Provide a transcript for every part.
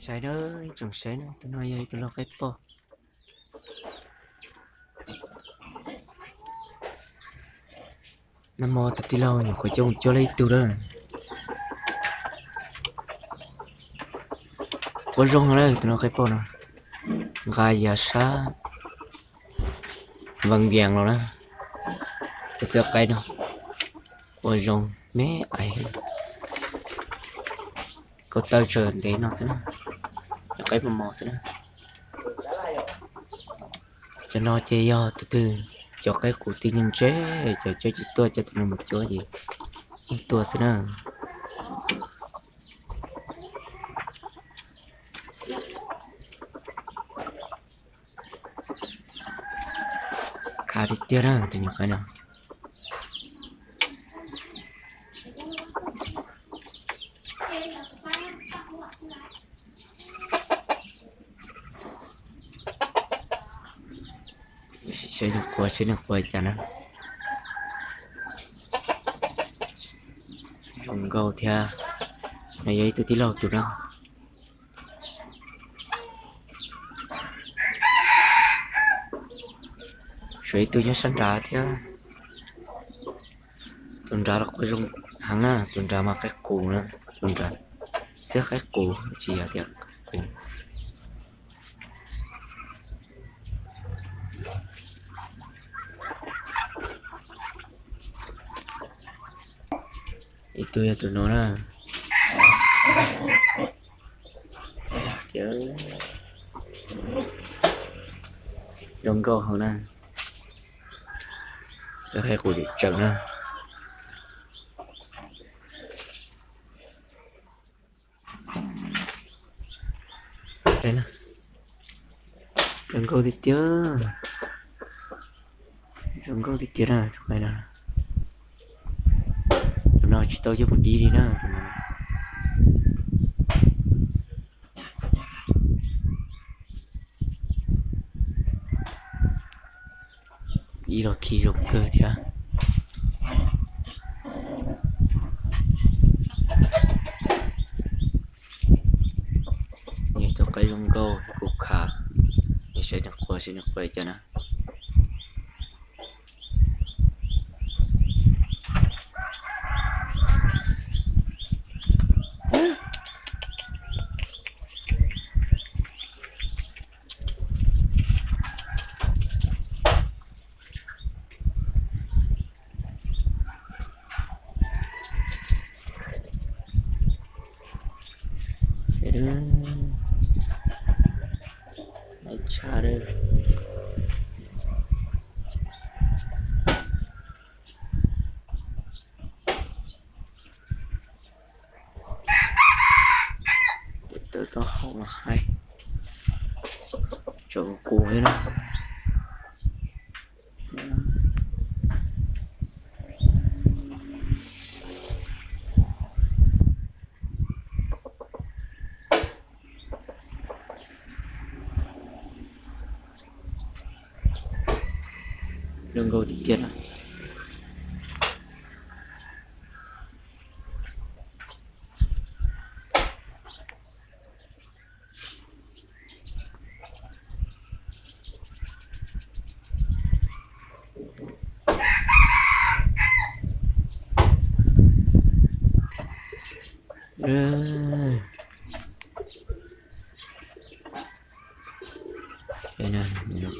Saib na, ib tsoom saib na, tus no yog ib tug lau qaib poj. Nag hmo tus tij laug nyuam qhuav coj mus cuab lawm ib tug lawm. Quaj zoo na, tus no qaib poj no, nqa yav sab vees vias los na, cov xwb qaib no, quaj zoo me ais. Ko taw tsawg ntev no xwb na, cov qaib mos mos xwb na. Cov no ces yog tus twg cov qaib qus tib nyeeg tseg, cov cuab tsis tuaj coj tus no mus cuab ces yeej tuaj xwb na. Khav tiag tiag na tus nyuam qaib no. Saib nws quaj, saib nws quaj cas na. Zoo nkauj thiab. No yog ib tug tij laug tus no. Tshuav ib tug nyob sab nrad thiab. Tus nrad los quaj zoo heev na, tus nrad mas qaib qus na, tus nrad xwb qaib qus tsis yog tias qaib qus. Ib tug yog tus no na. Zoo nkauj heev na. Qaib qus tseem na. Zoo nkauj tiag tiag. Zoo nkauj tiag tiag na tus qaib no. Tus no tsis tau coj mus dib li na tus no. Ib los khi zoo kawg thiab. Nws tus qaib zoo nkauj kuv khav, nws saib nws quaj saib nws quaj cas na. Ais tshaj. Tes taw taub hau los hais, tsaus qus li na. Zoo nkauj tiag tiag na.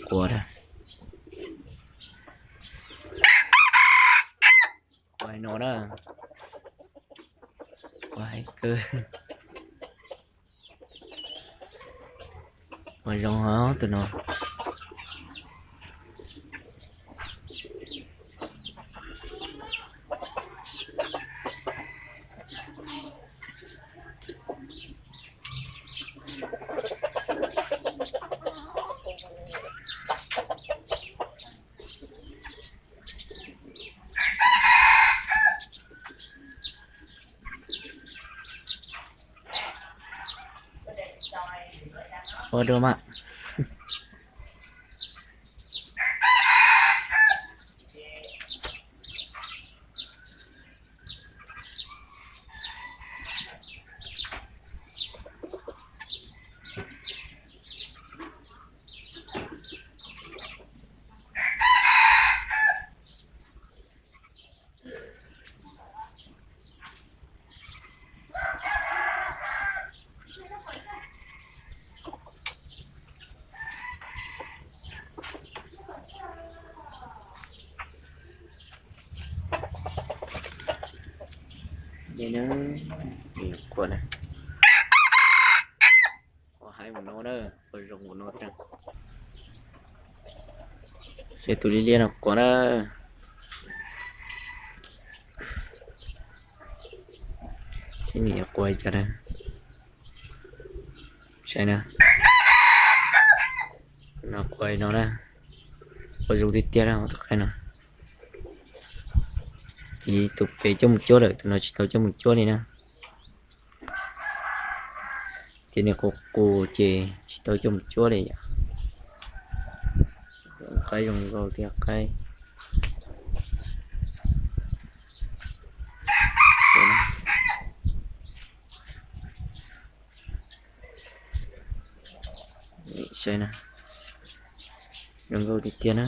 Quaj na, quaj no na, quaj heev kawg. Quaj zoo os tus no. Ua dua mas. Na, quav na, quav haib mus no na, quav zoo mus no thiab. Saib tus liab liab no quav na. Saib nws yuav quav cas na. Saib na, no quav no na, quav zoo tiag tiag na tus qaib no. Ces tus pem coj mus cuab lawm, tus no tsis tau coj mus cuab li na. Ces nws qus qus ces tsis tau coj mus cuab li yom. Qaib zoo nkauj thiab qaib. Saib na, zoo nkauj tiag tiag na.